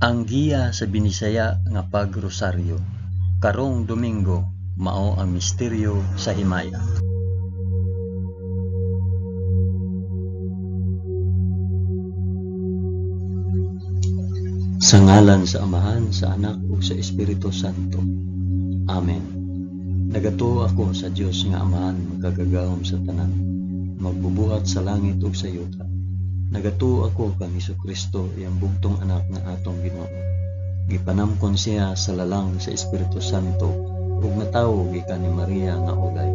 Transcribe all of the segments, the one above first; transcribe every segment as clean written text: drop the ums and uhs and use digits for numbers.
Ang giya sa Binisaya nga pagrosaryo karong Domingo mao ang misteryo sa himaya. Sa ngalan sa Amahan, sa Anak ug sa Espiritu Santo. Amen. Nagatuo ako sa Dios nga Amahan makagagahom sa tanan, magbubuhat sa langit ug sa yuta. Nagatuo ako kang Hesukristo, iyang bugtong anak nga atong Ginoo. Gipanamkon siya sa lalang sa Espiritu Santo ug natawo gikan ni Maria nga ulay.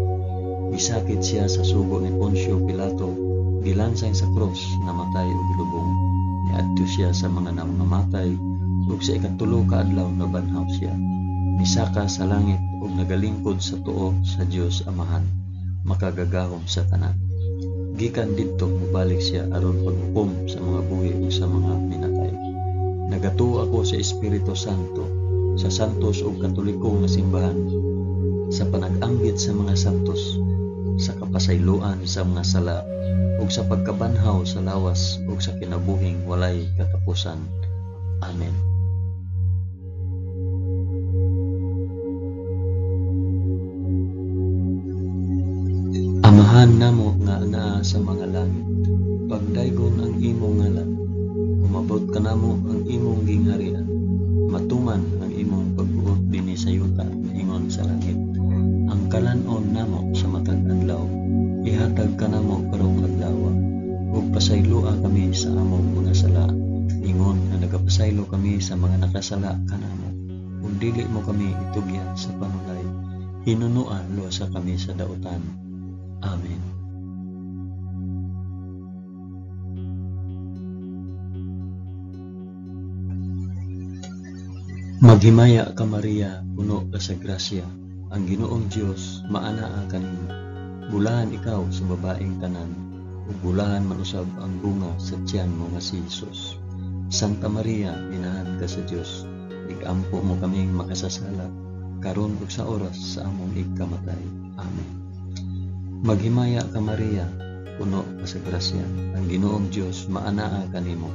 Gisakit siya sa sugo ni Poncio Pilato, gilansang sa krus, namatay ug gilubong. Niadto siya sa mga nangamatay ug sa ikatulo ka adlaw nabanhaw siya. Misaka sa langit ug nagalingkod sa tuo sa Dios Amahan, makagagahom sa tanan. Gikan didto mobalik siya aron paghukom sa mga buhi ug sa mga minatay. Nagatuo ako sa Espiritu Santo, sa santos ug katoliko nga simbahan, sa panag-ambit sa mga santos, sa kapasayloan sa mga sala, ug sa pagkabanhaw sa lawas ug sa kinabuhing walay katapusan. Amen. Amahan namo nga anaa sa mga langit, pagdaygon ang imong ngalan, umabot kanamo ang imong gingharian, matuman ang imong pagbuot dinhi sa yuta ingon sa langit. Ang kalan-on namo sa matag adlaw, ihatag kanamo karong adlaw, ug pasayloa kami sa among mga sala, ingon nga nagapasaylo kami sa mga nakasala kanamo, ug dili mo kami itugyan sa panulay, hinunua luwasa kami sa dautan. Amen. Maghimaya ka Maria, puno ka sa grasya, ang Ginoong Dios maanaa kanimo. Bulahan ikaw sa babaeng tanan, ug bulahan man usab ang bunga sa tiyan mo nga si Hesus. Santa Maria, inahan ka sa Dios, igampo mo kaming makasasala, karon ug sa oras sa among igkamatay. Amen. Maghimaya ka Maria, puno ka sa grasya, ang Ginoong Dios maanaa kanimo.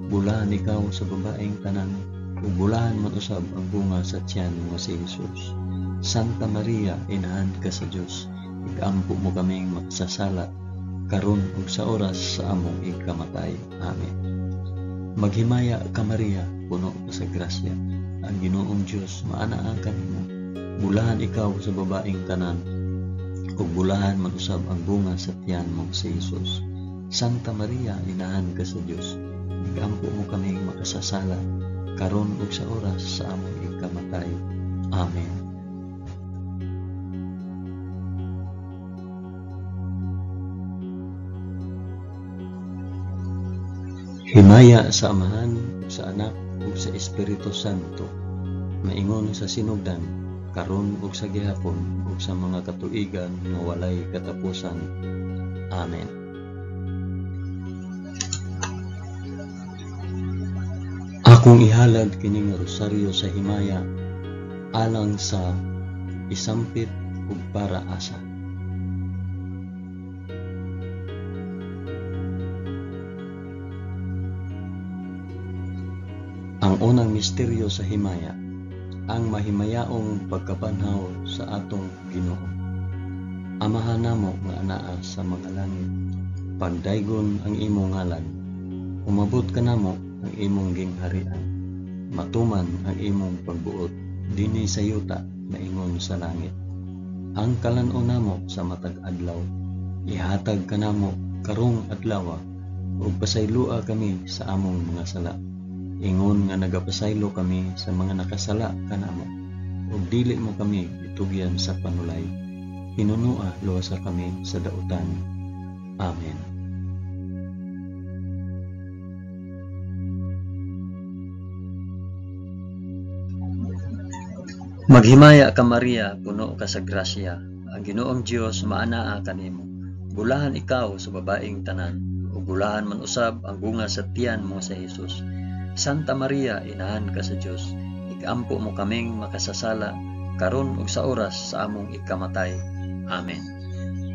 Bulahan ikaw sa babaeng tanan, ug bulahan man usab ang bunga sa tiyan mo si Hesus. Santa Maria, inahan ka sa Dios, igampo mo kaming makasasala, karon ug sa oras sa among igkamatay. Amen. Maghimaya ka Maria, puno ka sa grasya, ang Ginoong Dios maanaa kanimo. Bulahan ikaw sa babaeng tanan, ug bulahan man usab ang bunga sa tiyan mo si Hesus. Santa Maria, inahan ka sa Dios, igampo mo kaming makasasala, karon ug sa oras sa among igkamatay. Amen. Himaya sa Amahan, sa Anak, ug sa Espiritu Santo, maingon sa sinugdan, karon ug sa gihapon, ug sa mga katuigan nga walay katapusan. Amen. Akong ihalad kining rosaryo sa himaya alang sa isampit ug para asa. Ang unang misteryo sa himaya, ang mahimayaong pagkabanhaw sa atong Ginoo. Amahan namo nga anaa sa mga langit, pagdaygon ang imong ngalan, umabot kanamo ang imong gingharian, matuman ang imong pagbuot dinhi sa yuta maingon sa langit. Ang kalan-on namo sa matag adlaw, ihatag kanamo karong adlaw, ug pasayloa kami sa among mga sala, ingon nga nagapasaylo kami sa mga nakasala kanamo, ug dili mo kami itugyan sa panulay, hinunua luwasa kami sa dautan. Amen. Maghimaya ka Maria, puno ka sa grasya, ang Ginoong Dios maanaa kanimo. Bulahan ikaw sa babaeng tanan, ug bulahan man usab ang bunga sa tiyan mo sa Hesus. Santa Maria, inahan ka sa Dios, igampo mo kaming makasasala, karon ug sa oras sa among ikamatay. Amen.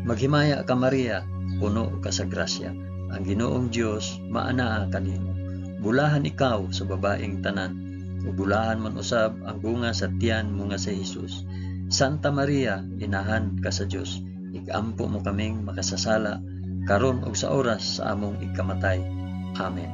Maghimaya ka Maria, puno ka sa grasya, ang Ginoong Dios maanaa kanimo. Bulahan ikaw sa babaeng tanan, ug bulahan man usab ang bunga sa tiyan mo nga si Hesus. Santa Maria, inahan ka sa Dios, igampo mo kaming makasasala karon ug sa oras sa among ikamatay. Amen.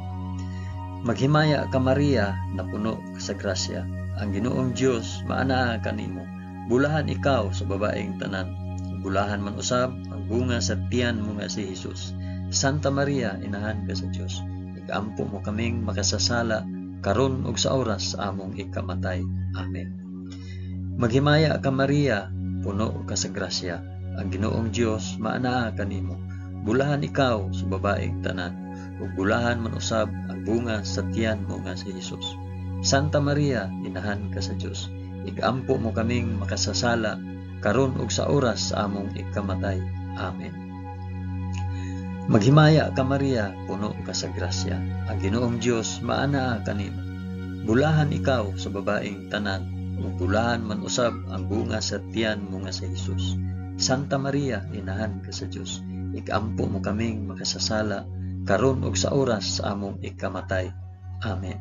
Maghimaya ka Maria, napuno ka sa grasya. Ang Ginoong Dios maanaa kanimo. Bulahan ikaw sa babaeng tanan. Bulahan man usab ang bunga sa tiyan mo nga si Hesus. Santa Maria, inahan ka sa Dios, igampo mo kaming makasasala karon ug sa oras sa among ikamatay. Amen. Maghimaya ka Maria, puno ka sa grasya. Ang Ginoong Dios maanaa kanimo. Bulahan ikaw sa babaeng tanan, ug bulahan man usab ang bunga sa tiyan mo nga si Hesus. Santa Maria, inahan ka sa Dios, igampo mo kaming makasasala karon ug sa oras sa among ikamatay. Amen. Maghimaya ka Maria, puno ka sa grasya. Ang Ginoong Dios maanaa kanimo. Bulahan ikaw sa babaeng tanan, ug bulahan man usab ang bunga sa tiyan mo nga si Hesus. Santa Maria, inahan ka sa Dios, ikampo mo kaming makasasala karon ug sa oras sa among ikamatay. Amen.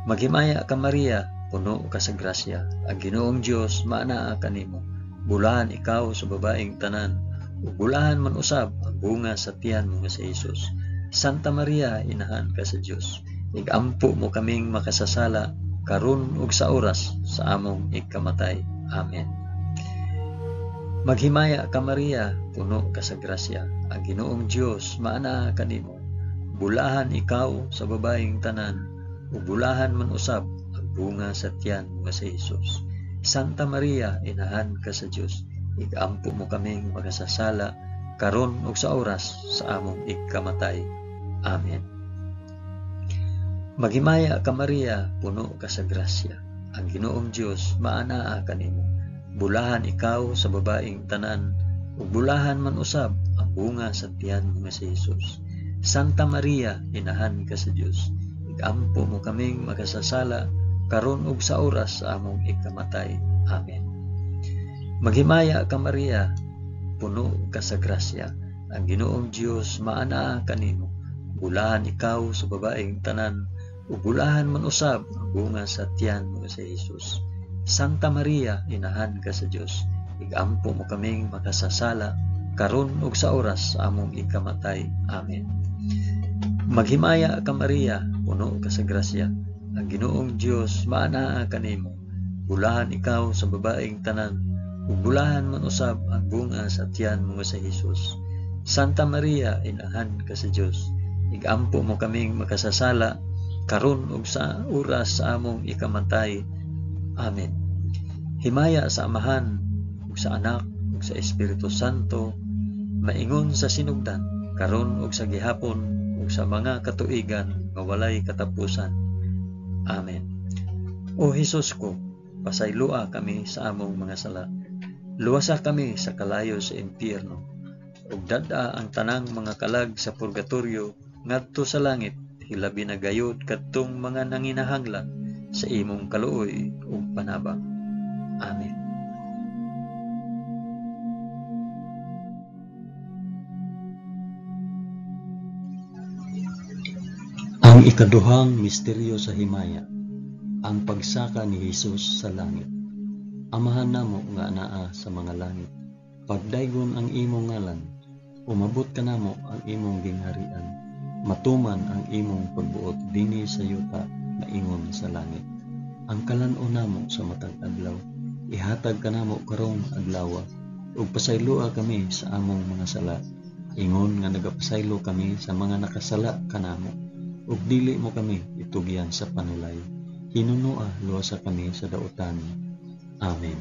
Maghimaya ka Maria, puno ka sa grasya. Ang Ginoong Dios maanaa kanimo. Bulahan ikaw sa babaeng tanan, ug bulahan man usab ang bunga sa tiyan mo nga si Hesus. Santa Maria, inahan ka sa Dios, igampo mo kaming makasasala karon ug sa oras sa among ikamatay. Amen. Maghimaya ka Maria, puno ka sa grasya. Ang Ginoong Dios maanaa kanimo. Bulahan ikaw sa babaeng tanan, ug bulahan man usab ang bunga sa tiyan mo nga si Hesus. Santa Maria, inahan ka sa Dios, igampo mo kaming makasasala karon ug sa oras sa among ikamatay. Amen. Maghimaya ka Maria, puno ka sa grasya. Ang Ginoong Dios maanaa kanimo. Bulahan ikaw sa babaeng tanan, ug bulahan man usab ang bunga sa tiyan mo nga si Hesus. Santa Maria, inahan ka sa Dios, igampo mo kaming makasasala karon ug sa oras sa among ikamatay. Amen. Maghimaya ka Maria, puno ka sa grasya. Ang Ginoong Dios maanaa kanimo. Bulahan ikaw sa babaeng tanan, ug bulahan man usab ang bunga sa tiyan mo nga si Hesus. Santa Maria, inahan ka sa Dios, igampo mo kaming makasasala karon ug sa oras sa among ikamatay. Amen. Maghimaya ka Maria, puno ka sa grasya. Ang Ginoong Dios maanaa kanimo. Bulahan ikaw sa babaeng tanan, ug bulahan man usab ang bunga sa tiyan mo nga si Hesus. Santa Maria, inahan ka sa Dios, igampo mo kaming makasasala karon ug sa oras sa among ikamatay. Amen. Himaya sa Amahan ug sa Anak ug sa Espiritu Santo, maingon sa sinugdan, karon ug sa gihapon ug sa mga katuigan nga walay katapusan. Amen. O Hesus ko, pasayloa kami sa among mga sala. Luwasa kami sa kalayo sa impyerno, ug dad-a ang tanang mga kalag sa purgatorio ngadto sa langit, hilabi na gayud kadtong mga nanginahanglan sa imong kaluoy ug panabang. Amen. Ang ikaduhang misteryo sa himaya, ang pagsaka ni Hesus sa langit. Amahan namo nga anaa sa mga langit, pagdaygon ang imong ngalan, umabot kanamo ang imong gingharian, matuman ang imong pagbuot dinhi sa yuta maingon sa langit. Ang kalan-on namo sa matag adlaw, ihatag kanamo karong adlawa, ug pasayloa kami sa among mga sala, ingon nga nagapasaylo kami sa mga nakasala kanamo, ug dili mo kami itugyan sa panulay. Hinunoa luwasa kami sa dautan. Amen.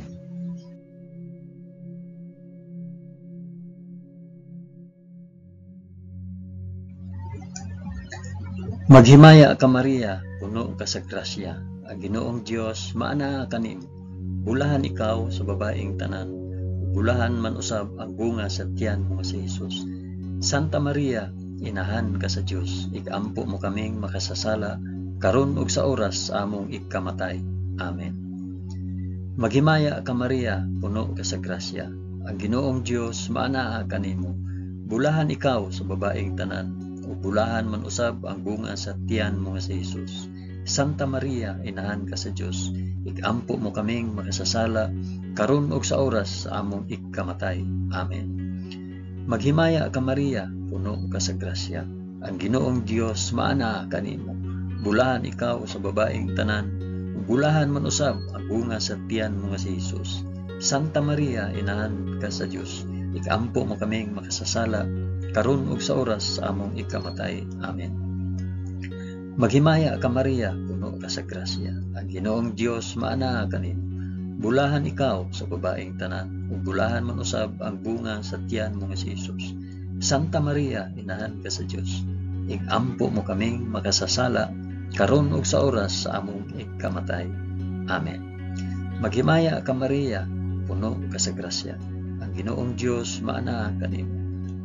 Maghimaya ka Maria, puno ka sa grasya. Ang Ginoong Dios maanaa kanimo. Bulahan ikaw sa babaeng tanan, bulahan man usab ang bunga sa tiyan mo nga si Hesus. Santa Maria, inahan ka sa Dios, igampo mo kaming makasasala karon ug sa oras sa among ikamatay. Amen. Maghimaya ka Maria, puno ka sa grasya. Ang Ginoong Dios maanaa kanimo. Bulahan ikaw sa babaeng tanan, ug bulahan man usab ang bunga sa tiyan mo nga si Hesus. Santa Maria, inahan ka sa Dios, ikampo mo kaming makasasala karon ug sa oras sa among ikamatay. Amen. Maghimaya ka Maria, puno ka sa grasya. Ang Ginoong Dios maanaa kanimo. Bulahan ikaw sa babaeng tanan, ug bulahan man usab ang bunga sa tiyan mo nga si Hesus. Santa Maria, inahan ka sa Dios, ikampo mo kaming makasasala karon ug sa oras sa among ikamatay. Amen. Maghimaya ka Maria, puno ka sa grasya. Ang Ginoong Dios maanaa kanimo. Bulahan ikaw sa babaeng tanan, ug bulahan man usab ang bunga sa tiyan mo nga si Hesus. Santa Maria, inahan ka sa Dios, ikampo mo kaming makasasala karon ug sa oras sa among ikamatay. Amen. Maghimaya ka Maria, puno ka sa grasya. Ang Ginoong Dios maanaa kanimo.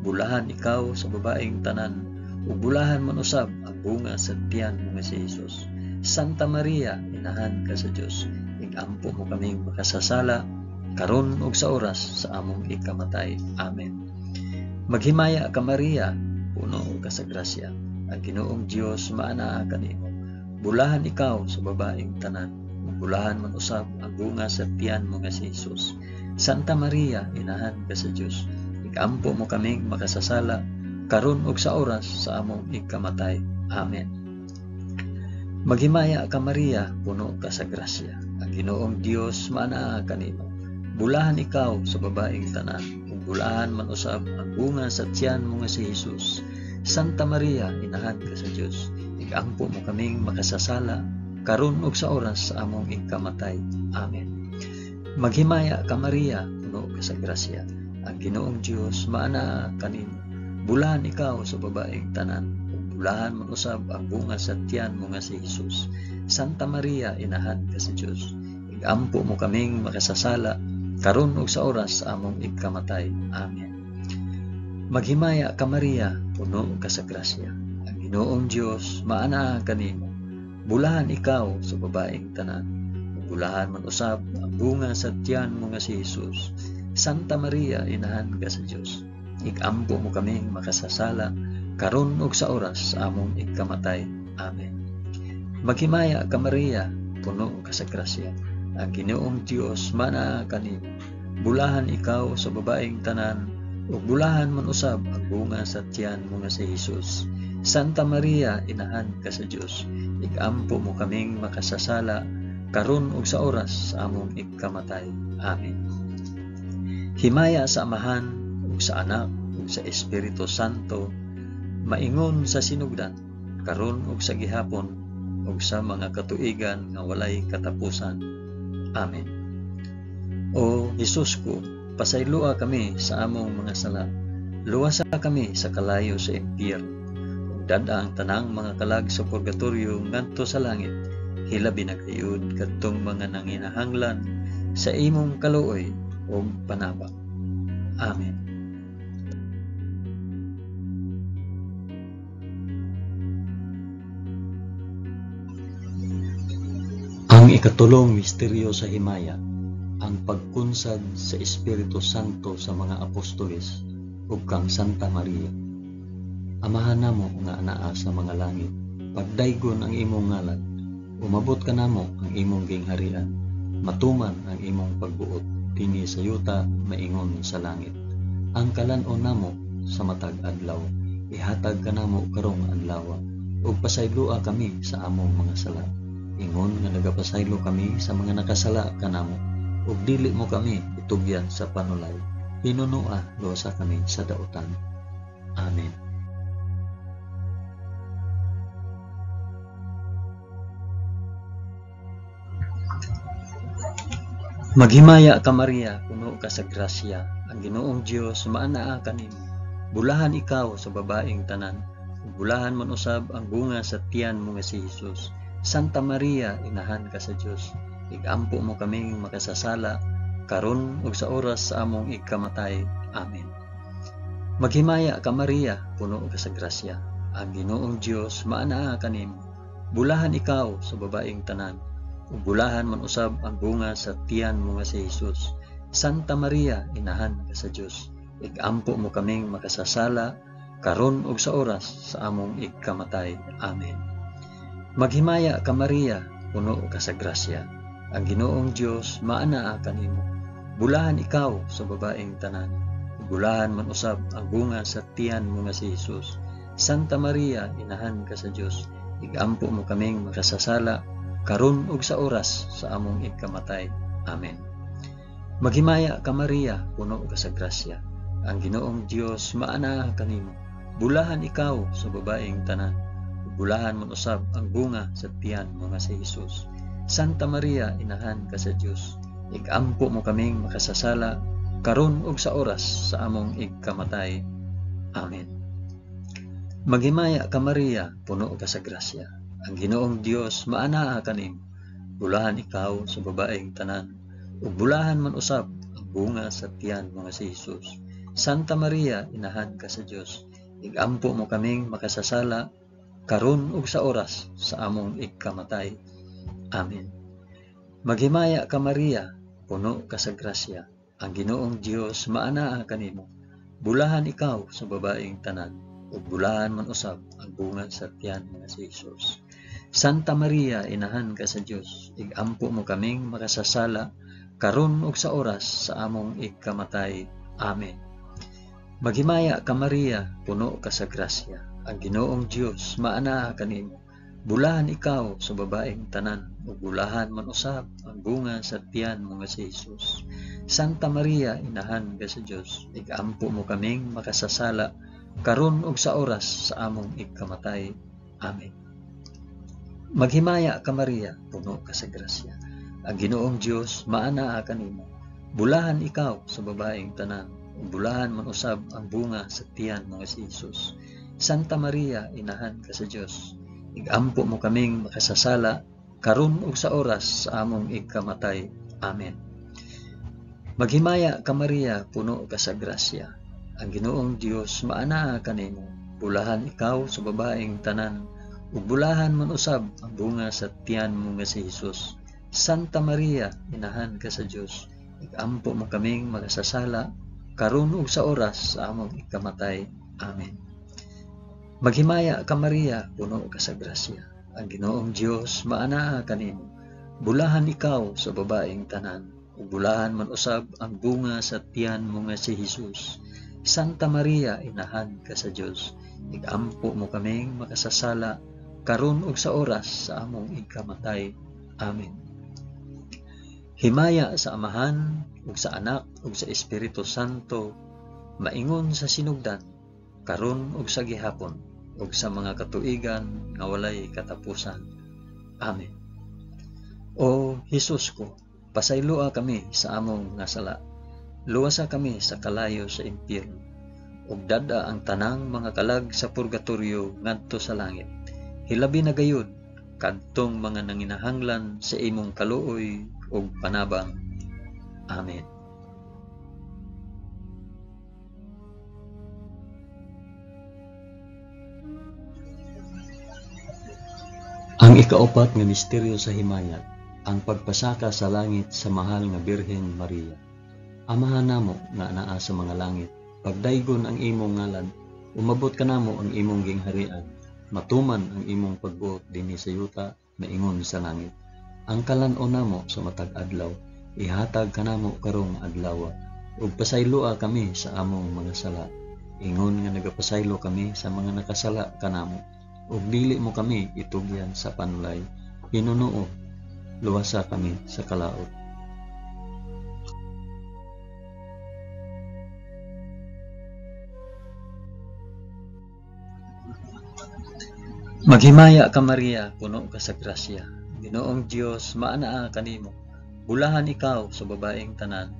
Bulahan ikaw sa babaeng tanan, ug bulahan man usab ang bunga sa tiyan mo nga si Hesus. Santa Maria, inahan ka sa Dios, ikampo mo kaming makasasala karon ug sa oras sa among ikamatay. Amen. Maghimaya ka Maria, puno ka sa grasya. Ang Ginoong Dios maanaa kanimo. Bulahan ikaw sa babaeng tanan, ug bulahan man usab ang bunga sa tiyan mo nga si Hesus. Santa Maria, inahan ka sa Dios, ikampo mo kaming makasasala karon ug sa oras sa among ikamatay. Amen. Maghimaya ka Maria, puno ka sa grasya. Ang Ginoong Dios maanaa kanimo. Bulahan ikaw sa babaeng tanan, ug bulahan man usab ang bunga sa tiyan mo nga si Hesus. Santa Maria, inahan ka sa Dios, ikampo mo kaming makasasala karon ug sa oras sa among ikamatay. Amen. Maghimaya ka Maria, puno ka sa grasya. Ang Ginoong Dios maanaa kanimo. Bulahan ikaw sa babaeng tanan, ug bulahan man usab ang bunga sa tiyan mo nga si Hesus. Santa Maria, inahan ka sa Dios, ikampo mo kaming makasasala karon ug sa oras sa among ikamatay. Amen. Maghimaya ka Maria, puno ka sa grasya. Ang Ginoong Dios maanaa kanimo. Bulahan ikaw sa babaeng tanan, ug bulahan man usab ang bunga sa tiyan mo nga si Hesus. Santa Maria, inahan ka sa Dios, ikampo mo kaming makasasala karon ug sa oras sa among ikamatay. Amen. Maghimaya ka Maria, puno ka sa grasya. Ang Ginoong Dios maanaa kanimo. Bulahan ikaw sa babaeng tanan, ug bulahan man usab ang bunga sa tiyan mo nga si Hesus. Santa Maria, inahan ka sa Dios, ikampo mo kaming makasasala karon ug sa oras sa among ikamatay. Amen. Himaya sa Amahan ug sa Anak ug sa Espiritu Santo, maingon sa sinugdan, karon ug sa gihapon ug sa mga katuigan nga walay katapusan. Amen. O Hesus ko, pasayloa kami sa among mga sala. Luwasa kami sa kalayo sa impyerno. Ug dad-a ang tanang mga kalag sa purgatorio ngadto sa langit. Hilabi na gayud kadtong mga nanginahanglan sa imong kaluoy ug panabang. Amen. Ang ikatulong misteryo sa himaya, ang pagkunsad sa Espiritu Santo sa mga apostoles ug kang Santa Maria. Amahan namo nga anaa sa mga langit, pagdaygon ang imong ngalan, umabot kanamo ang imong gingharian, matuman ang imong pagbuot dinhi sa yuta maingon sa langit. Ang kalan-on namo sa matag adlaw, ihatag kanamo karong adlaw, ug pasayloa kami sa among mga sala, ingon nga nagapasaylo kami sa mga nakasala kanamo, ug dili mo kami itugyan sa panulay, hinunoa luwasa kami sa dautan. Amen. Maghimaya ka Maria, puno ka sa grasya, ang Ginoong Dios maanaa kanimo. Bulahan ikaw sa babaeng tanan, ug bulahan man usab ang bunga sa tiyan mo nga si Hesus. Santa Maria, inahan ka sa Dios, igampo mo kaming makasasala karon ug sa oras sa among ikamatay. Amen. Maghimaya ka Maria, puno ka sa grasya, ang Ginoong Dios maanaa kanimo. Bulahan ikaw sa babaeng tanan, ug bulahan man usab ang bunga sa tiyan mo nga si Hesus. Santa Maria, inahan ka sa Dios, igampo mo kaming makasasala karon ug sa oras sa among ikamatay. Amen. Maghimaya ka Maria, puno ka sa grasya. Ang Ginoong Dios maanaa kanimo. Bulahan ikaw sa babaeng tanan. Bulahan man usab ang bunga sa tiyan mo nga si Jesus. Santa Maria, inahan ka sa Dios, igampo mo kaming makasasala karon ug sa oras sa among ikamatay. Amen. Maghimaya ka Maria, puno ka sa grasya. Ang Ginoong Dios maanaa kanimo. Bulahan ikaw sa babaeng tanan. Bulahan man usab ang bunga sa tiyan mo nga si Jesus. Santa Maria, inahan ka sa Dios, igampo mo kaming makasasala karon ug sa oras sa among igkamatay. Amen. Maghimaya ka Maria, puno ka sa grasya. Ang Ginoong Dios maanaa kanimo. Bulahan ikaw sa babaeng tanan, ug bulahan man usab ang bunga sa tiyan mo nga si Jesus. Santa Maria, inahan ka sa Dios, igampo mo kaming makasasala karon ug sa oras sa among igkamatay. Amen. Maghimaya ka Maria, puno ka sa grasya. Ang Ginoong Dios maanaa kanimo. Bulahan ikaw sa babaeng tanan, ug bulahan man usab ang bunga sa tiyan mo nga si Jesus. Santa Maria, inahan ka sa Dios, igampo mo kaming makasasala karon ug sa oras sa among igkamatay. Amen. Maghimaya ka Maria, puno ka sa grasya. Ang Ginoong Dios maanaa kanimo. Bulahan ikaw sa babaeng tanan, ug bulahan man usab ang bunga sa tiyan mo nga si Jesus. Santa Maria, inahan ka sa Dios, igampo mo kaming makasasala karon ug sa oras sa among igkamatay. Amen. Maghimaya ka Maria, puno ka sa grasya. Ang Ginoong Dios maanaa kanimo. Bulahan ikaw sa babaeng tanan, ug bulahan man usab ang bunga sa tiyan mo nga si Jesus. Santa Maria, inahan ka sa Dios, igampo mo kaming makasasala karon ug sa oras sa among igkamatay. Amen. Maghimaya ka Maria, puno ka sa grasya. Ang Ginoong Dios maanaa kanimo. Bulahan ikaw sa babaeng tanan, ug bulahan man usab ang bunga sa tiyan mo nga si Jesus. Santa Maria, inahan ka sa Dios, igampo mo kaming makasasala karon ug sa oras sa among ikamatay. Amen. Maghimaya ka Maria, puno ka sa grasya. Ang Ginoong Dios maanaa kanimo. Bulahan ikaw sa babaeng tanan, ug bulahan man usab ang bunga sa tiyan mo nga si Jesus. Santa Maria, inahan ka sa Dios, igampo mo kaming makasasala karon ug sa oras sa among ikamatay. Amen. Himaya sa Amahan ug sa Anak ug sa Espiritu Santo, maingon sa sinugdan, karon ug sa gihapon, ug sa mga katuigan nga walay katapusan. Amen. O Hesus ko, pasayloa kami sa among nga sala. Luwasa kami sa kalayo sa impyerno, ug dad-a ang tanang mga kalag sa purgatorio ngadto sa langit. Hilabi na gayud kadtong mga nanginahanglan sa imong kaluoy ug panabang. Amen. Ang ikaupat nga misteryo sa himayat, ang pagpasaka sa langit sa mahal nga Birhen Maria. Amahan namo nga anaa sa mga langit, pagdaygon ang imong ngalan, umabot kanamo ang imong gingharian, matuman ang imong pagbuot dinhi sa yuta maingon sa langit. Ang kalan-on namo sa matag adlaw, ihatag kanamo karong adlaw, ug pasayloa kami sa among mga sala, ingon nga nagapasaylo kami sa mga nakasala kanamo, ug dili mo kami itugyan sa panulay, hinunuo, luwasa kami sa kalaot. Maghimaya ka Maria, puno ka sa grasya. Ginoong Dios maanaa kanimo. Bulahan ikaw sa babaeng tanan,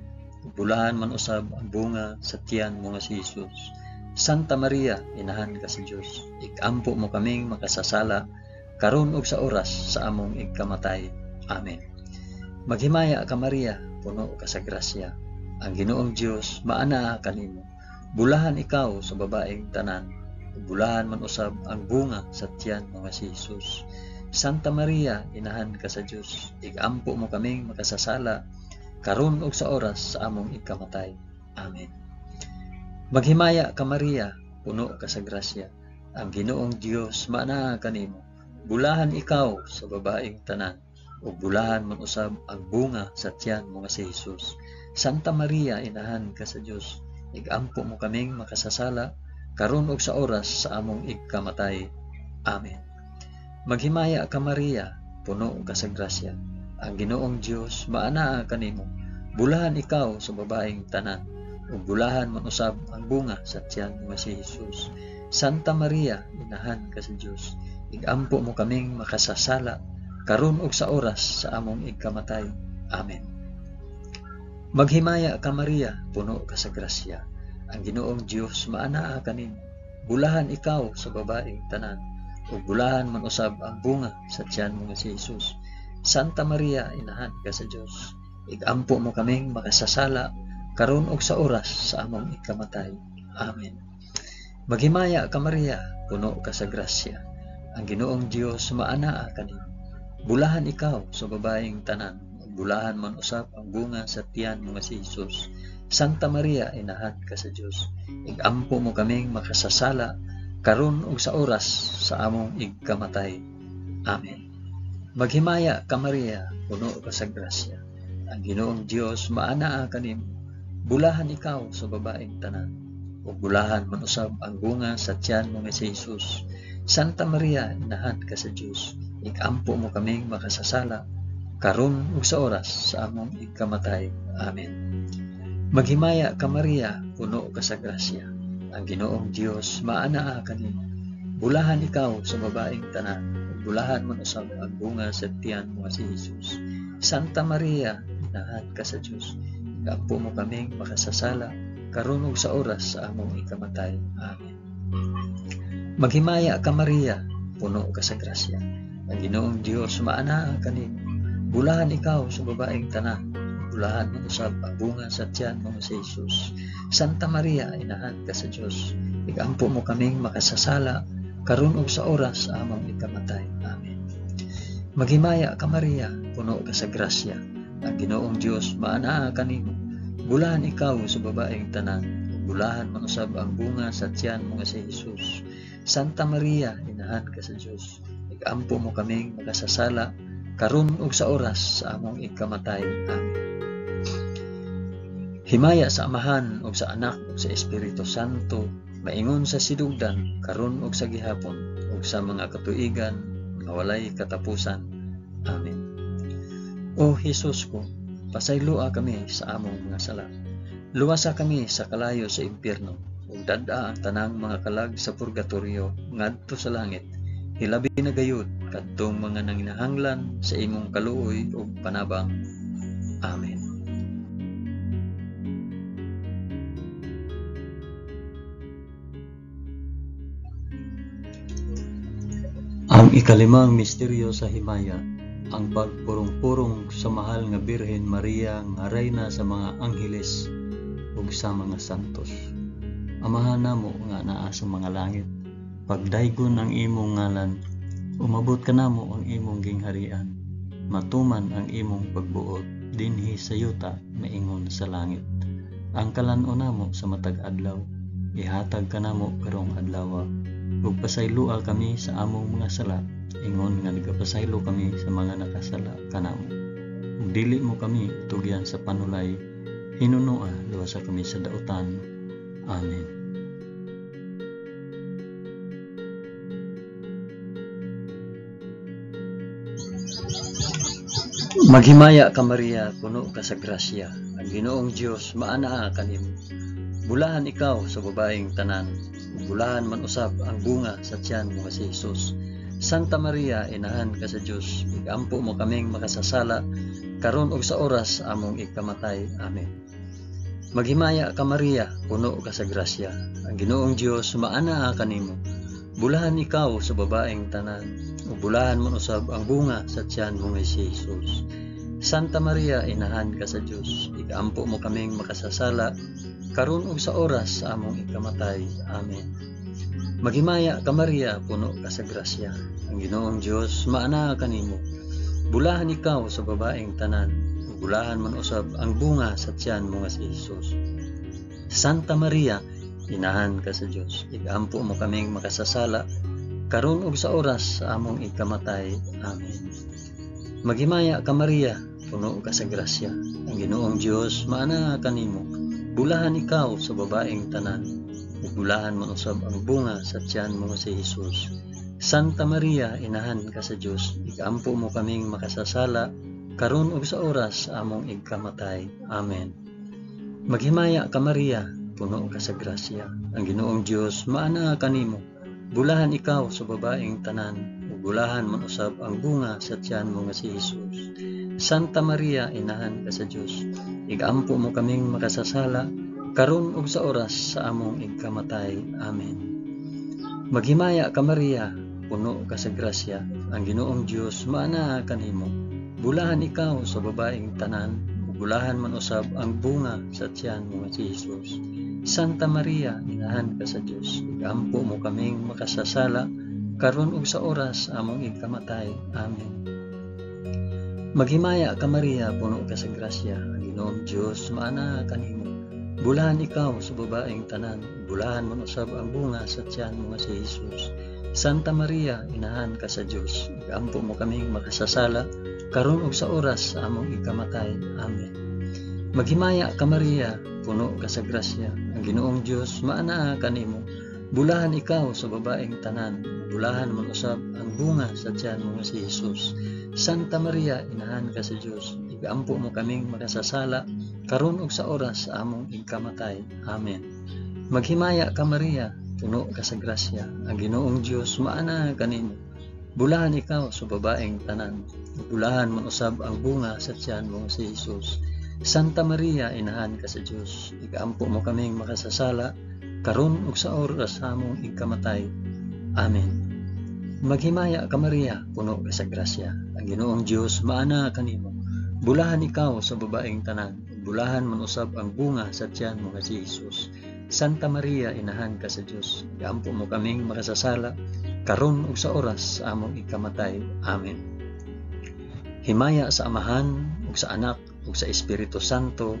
bulahan man usab ang bunga sa tiyan mo nga si Jesus. Santa Maria, inahan ka sa Dios, ikampo mo kaming makasasala karon ug sa oras sa among igkamatay. Amen. Maghimaya ka Maria, puno ka sa grasya. Ang Ginoong Dios maanaa kanimo. Bulahan ikaw sa babaeng tanan, bulahan man usab ang bunga sa tiyan mo nga si Jesus. Santa Maria, inahan ka sa Dios, igampo mo kaming makasasala karon ug sa oras sa among ikamatay. Amen. Maghimaya ka Maria, puno ka sa grasya. Ang Ginoong Dios maanaa kanimo. Bulahan ikaw sa babaeng tanan, ug bulahan man usab ang bunga sa tiyan mo nga si Jesus. Santa Maria, inahan ka sa Dios, igampo mo kaming makasasala, karon ug sa oras sa among igkamatay. Amen. Maghimaya ka Maria, puno ka sa grasya. Ang Ginoong Dios maanaa kanimo. Bulahan ikaw sa babaeng tanan, ug bulahan man usab ang bunga sa tiyan mo nga si Jesus. Santa Maria, inahan ka sa Dios, igampo mo kaming makasasala, karon ug sa oras sa among igkamatay. Amen. Maghimaya ka Maria, puno ka sa grasya. Ang Ginoong Dios maanaa kanimo. Bulahan ikaw sa babaeng tanan, ug bulahan man usab ang bunga sa tiyan mo nga si Jesus. Santa Maria, inahan ka sa Dios, igampo mo kaming makasasala, karon ug sa oras sa among ikamatay. Amen. Maghimaya ka Maria, puno ka sa grasya. Ang Ginoong Dios maanaa kanimo. Bulahan ikaw sa babaeng tanan, ug bulahan man usab ang bunga sa tiyan mo nga si Jesus. Santa Maria, inahan ka sa Dios, igampo mo kaming makasasala, karon ug sa oras sa among igkamatay. Amen. Maghimaya ka Maria, puno ka sa grasya. Ang Ginoong Dios maanaa kanimo. Bulahan ikaw sa babaeng tanan, ug bulahan man usab ang bunga sa tiyan mo nga si Jesus. Santa Maria, inahan ka sa Dios, igampo mo kaming makasasala, karon ug sa oras sa among igkamatay. Amen. Maghimaya ka Maria, puno ka sa grasya. Ang Ginoong Dios maanaa kanimo. Bulahan ikaw sa babaeng tanan, ug bulahan man usab ang bunga sa tiyan mo nga si Jesus. Santa Maria, inahan ka sa Dios, igampo mo kaming makasasala, karon ug sa oras sa among ikamatay. Amen. Maghimaya ka Maria, puno ka sa grasya. Ang Ginoong Dios maanaa kanimo. Bulahan ikaw sa babaeng tanan, bulahan man usab ang bunga sa tiyan mo nga si Jesus. Santa Maria, inahan ka sa Dios, igampo mo kaming makasasala, karon ug sa oras sa among ikamatay. Amen. Maghimaya ka Maria, puno ka sa grasya. Ang Ginoong Dios maanaa kanimo. Bulahan ikaw sa babaeng tanan, ug bulahan man usab ang bunga sa tiyan mo nga si Jesus. Santa Maria, inahan ka sa Dios, igampo mo kaming makasasala, karon ug sa oras sa among ikamatay. Amen. Himaya sa Amahan ug sa Anak ug sa Espiritu Santo, maingon sa sidugdan, karon ug sa gihapon, ug sa mga katuigan nga walay katapusan. Amen. O Hesus ko, pasayloa kami sa among mga sala. Luwasa kami sa kalayo sa impyerno, ug dad-a ang tanang mga kalag sa purgatorio ngadto sa langit. Hilabi na gayud kadtong mga nanginahanglan sa imong kaluoy ug panabang. Amen. Ang ikalimang misteryo sa himaya, ang pagpurong-purong sa mahal nga Birhen Maria nga reyna sa mga angheles ug sa mga santos. Amahan namo nga naa sa mga langit, pagdaygon ang imong ngalan, umabot kanamo ang imong gingharian, matuman ang imong pagbuot dinhi sa yuta maingon sa langit. Ang kalan-on namo sa matag adlaw, ihatag kanamo karong adlaw, ug pasayloa kami sa among mga sala, ingon nga nagapasaylo kami sa mga nakasala kanamo. Ug dili mo kami tugyan sa panulay, hinunoa luwasa kami sa dautan. Amen. Maghimaya ka Maria, puno ka sa grasya. Ang Ginoong Dios maanaa kanimo. Bulahan ikaw sa babaeng tanan, ug bulahan man usab ang bunga sa tiyan mo nga si Jesus. Santa Maria, inahan ka sa Dios, igampo mo kaming makasasala, karon ug sa oras among ikamatay. Amen. Maghimaya ka Maria, puno ka sa grasya. Ang Ginoong Dios maanaa kanimo. Bulahan ikaw sa babaeng tanan, ug bulahan man usab ang bunga sa tiyan mo nga si Jesus. Santa Maria, inahan ka sa Dios, igampo mo kaming makasasala, karon ug sa oras sa among ikamatay. Amen. Maghimaya ka Maria, puno ka sa grasya. Ang Ginoong Dios maanaa kanimo. Bulahan ikaw sa babaeng tanan, ug bulahan man usab ang bunga sa tiyan mo nga si Jesus. Santa Maria, inahan ka sa Dios, igampo mo kaming makasasala, karon ug sa oras sa among ikamatay. Amen. Maghimaya ka Maria, puno ka sa grasya, ang Ginoong Dios maanaa kanimo. Bulahan ikaw sa babaeng tanan, ug bulahan man usab ang bunga sa tiyan mo nga si Hesus. Santa Maria, inahan ka sa Dios, igaampo mo kaming makasasala, karon ug sa oras sa among igkamatay. Amen. Maghimaya ka Maria, puno ka sa grasya, ang Ginoong Dios maanaa kanimo. Bulahan ikaw sa babaeng tanan, ug bulahan man usab ang bunga sa tiyan mo nga si Hesus. Santa Maria, inahan ka sa Dios, igampo mo kaming makasasala, karon ug sa oras sa among igkamatay. Amen. Maghimaya ka Maria, puno ka sa grasya, ang Ginoong Dios maanaa kanimo. Bulahan ikaw sa babaeng tanan, ug bulahan man usab ang bunga sa tiyan mo nga si Hesus. Santa Maria, inahan ka sa Dios, igampo mo kaming makasasala, karon ug sa oras sa among igkamatay. Amen. Maghimaya ka Maria, puno ka sa grasya, ang Ginoong Dios maanaa kanimo. Bulahan ikaw sa babaeng tanan, bulahan man usab ang bunga sa tiyan mo nga si Hesus. Santa Maria, inahan ka sa Dios, igampo mo kaming makasasala, karon ug sa oras sa among ikamatay. Amen. Maghimaya ka Maria, puno ka sa grasya, ang Ginoong Dios maanaa kanimo. Bulahan ikaw sa babaeng tanan, bulahan man usab ang bunga sa tiyan mo nga si Hesus. Santa Maria, inahan ka sa Dios, igampo mo kaming makasasala, karon ug sa oras sa among igkamatay. Amen. Maghimaya ka Maria, puno ka sa grasya, ang Ginoong Dios maanaa kanimo. Bulahan ikaw sa babaeng tanan, bulahan man usab ang bunga sa tiyan mo si Hesus. Santa Maria, inahan ka sa Dios, igampo mo kaming makasasala, karon ug sa oras sa among igkamatay. Amen. Maghimaya ka Maria, puno ka sa grasya, ang Ginoong Dios maanaa kanimo. Bulahan ikaw sa babaeng tanan, bulahan man usab ang bunga sa tiyan mo nga si Hesus. Santa Maria, inahan ka sa Dios, iampo mo kaming makasasala, karon ug sa oras sa among ikamatay. Amen. Himaya sa Amahan ug sa Anak ug sa Espiritu Santo,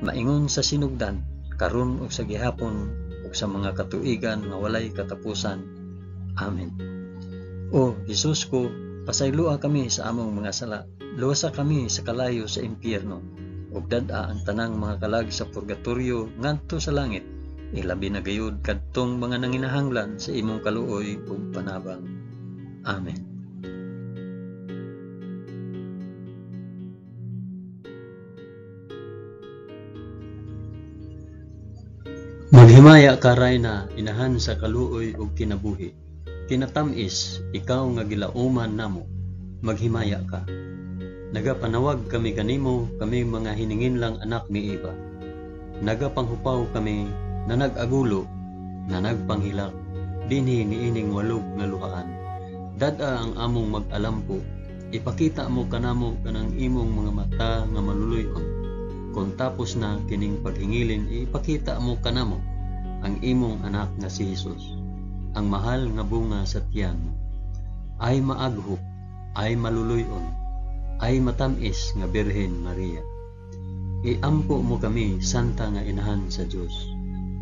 maingon sa sinugdan, karon ug sa gihapon ug sa mga katuigan nga walay katapusan. Amen. O Hesus ko, pasayloa kami sa among mga sala, luwasa kami sa kalayo sa impyerno, ug dad-a ang tanang mga kalag sa purgatorio ngadto sa langit, ilabi na gayud kadtong mga nanginahanglan sa imong kaluoy ug panabang. Amen. Maghimaya ka Rayna, inahan sa kaluoy ug kinabuhi. Kinatamis, ikaw nga gilauman namo, maghimaya ka. Nagapanawag kami kanimo, kami mga hininginlang anak ni Eva. Nagapanghupaw kami na nag-agulo, na nagpanghilak, dinhi niining walog nga luhaan. Dad-a ang among mag-alampo, ipakita mo kanamo kanang imong mga mata nga maluluy-on. Kung tapos na kining paghingilin, ipakita mo kanamo ang imong anak nga si Hesus, ang mahal nga bunga sa tiyan mo. Ay maaghop, ay maluluy-on, ay matamis nga Birhen Maria. Iampo mo kami, Santa nga Inahan sa Dios,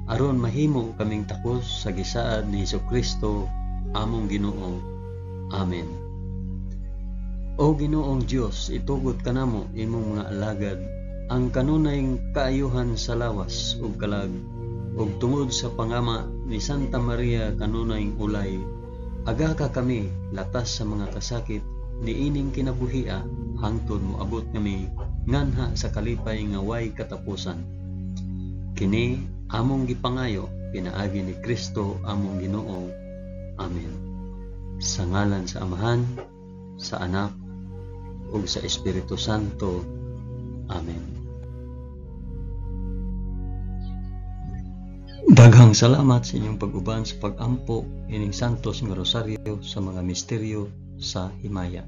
aron mahimo kaming takos sa gisaad ni Hesukristo among Ginoo. Amen. O Ginoong Dios, itugot kanamo imong mga alagad ang kanunay kaayuhan sa lawas ug kalag, ug tungod sa pangama ni Santa Maria kanunay ulay, aga ka kami latas sa mga kasakit niining kinabuhia hangtod moabot kami nganha sa kalipay nga way katapusan. Kini among gipangayo pinaagi ni Kristo among Ginoo. Amen. Sa ngalan sa Amahan, sa Anak, ug sa Espiritu Santo. Amen. Daghang salamat sa inyong pag-uban sa pag-ampo ining Santos nga Rosaryo sa mga misteryo sa himaya.